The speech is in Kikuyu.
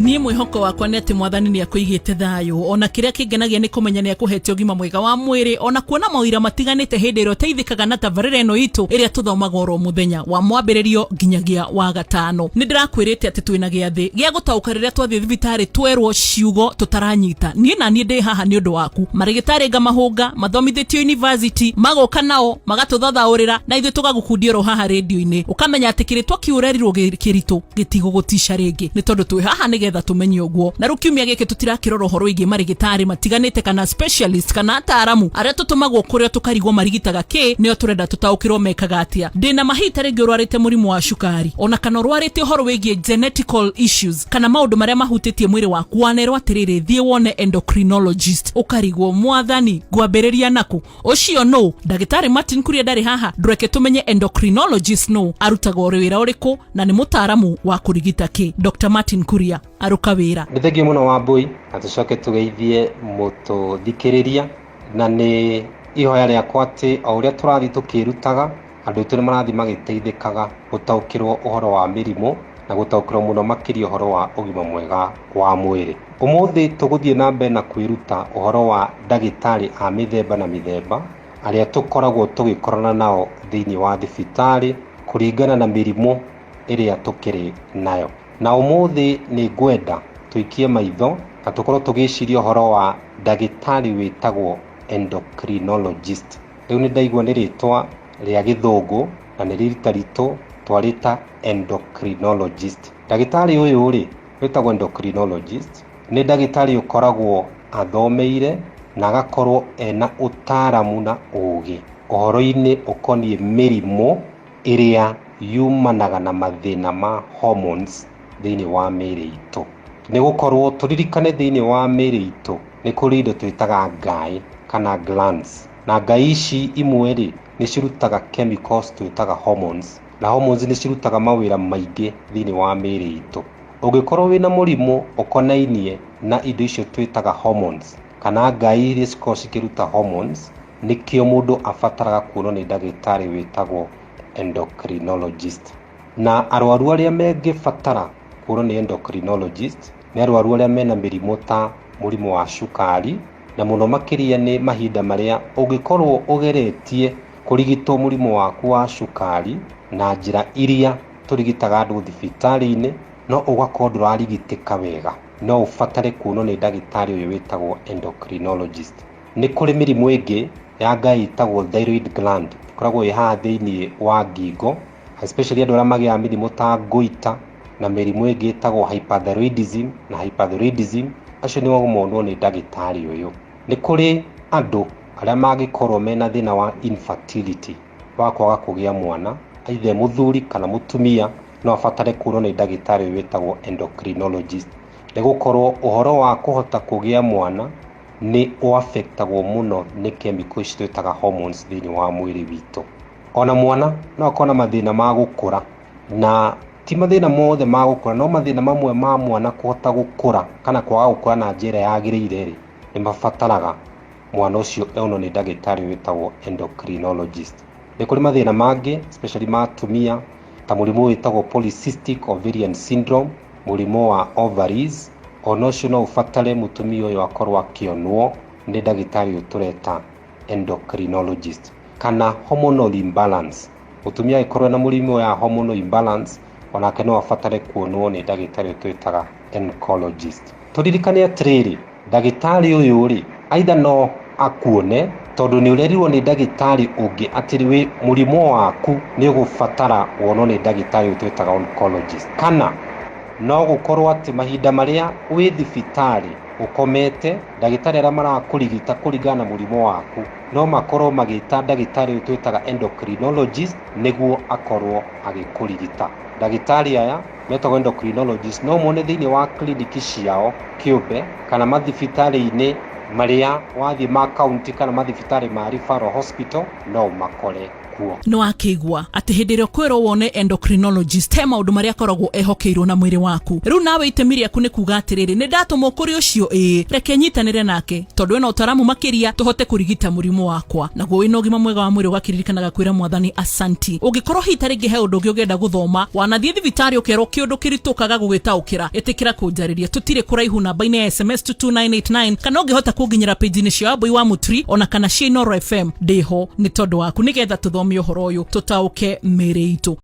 Niĩ mwĩhoko wakwa nĩ atĩ Mwathani nĩ akũigĩte thayũ. Ona kĩrĩa kĩngenagia nĩ kũmenya nĩ akũhete ũgima mwega wa mwĩrĩ, ona kuona maũira matiganĩte hĩndĩ ĩrĩa ũteithĩkaga na tabarĩra ĩno itũ ĩrĩa tũthomaga oro mũthenya wa Mwambĩrĩrio nginyagia wa Gatano. Nĩ ndĩrakwĩrĩte atĩ twĩna gĩathĩ gĩa gũtaũka rĩrĩa twathiĩ thibitarĩ twerwo ciugo tũtaranyita. Niĩ naniĩ ndĩ haha nĩ ũndũ waku. Marĩgĩtarĩ ngamahũnga mathomithĩtio university magoka nao magatũthathaũrĩra na ithuĩ tũgagũkundia oro haha rĩndio-inĩ, ũkamenya atĩ kĩrĩtwa kĩu ũrerirwo kĩritũ gĩtigũgũtica rĩngĩ, nĩ tondũ twĩ haha nĩgetha tũmenye ũguo. Na rĩu kiumia gĩkĩ tũtirakĩrora ũhoro wĩgiĩ marĩgĩtarĩ matiganĩte kana specialist kana ataaramu arĩa tũtũmagwo kũrĩa tũkarigwo marigitaga kĩ, nĩo tũrenda tũtaũkĩrwo mekaga atĩa. Ndĩna mahinda rĩngĩ ũrwarĩte mũrimũ wa cukari, ona kana ũrwarĩte ũhoro wĩgiĩ genetical issues kana maũndũ marĩa mahutĩtie mwĩrĩ waku, wanerwo atĩrĩrĩ, thiĩ wone endocrinologist, ũkarigwo mwathani ngwambĩrĩria nakũ? Ũcio nũ? Ndagĩtarĩ Martin Kuria ndarĩ haha, ndũreke tũmenye endocrinologist nũ, arutaga wĩra ũrĩkũ na nĩ mũtaaramu wa kũrigita kĩ. Dr Martin Kuria, arũka wĩra. Nĩ thengiũ mũno Wambũi, na tũcoke tũgeithie mũtũthikĩrĩria, na nĩ ihoya rĩakwa atĩ o ũrĩa tũrathiĩ tũkĩrutaga, andũ aitũ nĩ marathiĩ magĩteithĩkaga gũtaũkĩrwo ũhoro wa mĩrimũ na gũtaũkĩrwo mũno makĩria ũhoro wa ũgima mwega wa mwĩrĩ. Ũmũthĩ tũgũthiĩ na mbere na kwĩruta ũhoro wa ndagĩtarĩ a mĩthemba na mĩthemba arĩa tũkoragwo tũgĩkorana nao thĩinĩ wa thibitarĩ kũringana na mĩrimũ ĩrĩa tũkĩrĩ nayo. Na ũmũthĩ nĩ ngwenda tũikie maitho na tũkorwo tũgĩciria ũhoro wa ndagĩtarĩ wĩtagwo endocrinologist. Rĩu nĩ ndaigua nĩ rĩtwa rĩa gĩthũngũ na nĩ rita ritũ twarĩta endocrinologist. Ndagĩtarĩ ũyũ rĩ wĩtagwo endocrinologist nĩ ndagĩtarĩ ũkoragwo athomeire na agakorwo ena ũtaaramu na ũgĩ ũhoro-inĩ ũkoniĩ mĩrimũ ĩrĩa yumanaga na mathĩna ma hormones thĩinĩ wa mĩĩrĩ itũ. Nĩ gũkorwo tũririkane thĩinĩ wa mĩĩrĩ itũ nĩ kũrĩ indo twĩtaga ngaĩ kana glands, na ngai ici imwe rĩ nĩ cirutaga chemicals twĩtaga hormones, na hormones nĩ cirutaga mawĩra maingĩ thĩinĩ wa mĩĩrĩ itũ. Ũngĩkorwo wĩna mũrimũ ũkonainie na indo icio twĩtaga hormones kana ngai iria cikoragwo cikĩruta hormones, nĩkĩo mũndũ abataraga kuonwo nĩ ndagĩtarĩ wĩtagwo endocrinologist. Na arwaru arĩa mangĩbatara kuonwo nĩ endocrinologist nĩ arwaru arĩa mena mĩrimũ ta mũrimũ wa cukari, na mũno makĩria nĩ mahinda marĩa ũngĩkorwo ũgeretie kũrigitwo mũrimũ waku wa cukari na njĩra iria tũrigitaga andũ thibitarĩ-inĩ, no ũgakorwo ndũrarigitĩka wega, no ũbatare kuonwo nĩ ndagĩtarĩ ũyũ wĩtagwo endocrinologist. Nĩ kũrĩ mĩrimũ ĩngĩ ya ngai ĩtagwo thyroid gland, ĩkoragwo ĩ haha thĩinĩ wa ngingo, especially andũ arĩa magĩaga mĩrimũ ta goiter na mĩrimũ ĩngĩ ĩtagwo hyperthyroidism na hyperthyroidism, acio nĩo monwo nĩ ndagĩtarĩ ũyũ. Nĩ kũrĩ andũ arĩa mangĩkorwo mena thĩna wa infertility, wa kwaga kũgĩa mwana, either mũthuri kana mũtumia, no abatare kuonwo nĩ ndagĩtarĩ ũyũ wĩtagwo endocrinologist. Nĩ gũkorwo ũhoro wa kũhota kũgĩa mwana nĩ ũaffectagwo mũno nĩ chemical ici twĩtaga hormones thĩinĩ wa mwĩrĩ witũ. Ona mwana no akorwo na mathĩna ma gũkũra, na ti mathĩna mothe ma gũkũra, no mathĩna mamwe ma mwana kũhota gũkũra kana kwaga gũkũra na njĩra yagĩrĩire rĩ, nĩ mabataraga mwana ũcio onwo nĩ ndagĩtarĩ wĩtagwo endocrinologist. Nĩ kũrĩ mathĩna mangĩ especially ma atumia ta mũrimũ wĩtagwo polycystic ovarian syndrome, mũrimũ wa ovaries, ona ũcio no ũbatare mũtumia ũyũ akorwo akĩonwo nĩ ndagĩtarĩ ũyũ tũreta endocrinologist. Kana hormonal imbalance, mũtumia angĩkorwo na mũrimũ wa hormonal imbalance onake no abatare kuonwo nĩ ndagĩtarĩ ũyũ twĩtaga oncologist. Tũririkane atĩrĩrĩ, ndagĩtarĩ ũyũ rĩ either no akuone tondũ nĩ ũrerirwo nĩ ndagĩtarĩ ũngĩ atĩ wĩ mũrimũ waku nĩ ũgũbatara wonwo nĩ ndagĩtarĩ ũyũ twĩtaga oncologist, kana no gũkorwo atĩ mahinda marĩa wĩ thibitarĩ ũkomete, ndagĩtarĩ arĩa marakũrigita kũringana na mũrimũ waku no makorwo magĩta ndagĩtarĩ ũyũ twĩtaga endocrinologist nĩguo akorwo agĩkũrigita. Ndagĩtarĩ aya metagwo endocrinologist no mone thĩinĩ wa kliniki ciao kĩũmbe kana mathibitarĩ-inĩ marĩa wathiĩ ma county kana mathibitarĩ ma referral hospital no ũmakore kuo. Kuo. Nĩ wakĩigua atĩ hĩndĩ ĩrĩa ũkwĩrwo wone endocrinologist, he maũndũ marĩa akoragwo ehokeirwo na mwĩrĩ waku. Rĩu nawe itemi rĩaku nĩ kuga atĩrĩrĩ, nĩ ndatũmwo kũrĩ ũcio, ĩĩ, reke nyitanĩre nake tondũ ena ũtaramu makĩria tũhote kũrigita mũrimũ wakwa. Naguo wĩna ũgima mwega wa mwĩrĩ ũgakĩririkanaga kwĩra Mwathani asanti. Ũngĩkorwo hihi ta rĩngĩ he ũndũ ũngĩ ũngĩenda gũthoma, wanathiĩ thibitarĩ ũkerwo kĩũndũ kĩritũ ũkaga gũgĩtaũkĩra, ĩtĩkĩra kũnjarĩria, tũtirĩ kũraihu, namba-inĩ ya SMS 22989, kana ũngĩhota kũnginyĩra page-inĩ cia Wambui wa Mũturi ona kana cia Inoro FM, ndĩho nĩ tondũ waku nĩgetha tũthome ũhoro ũyũ, tũtaũke mĩĩrĩ itũ.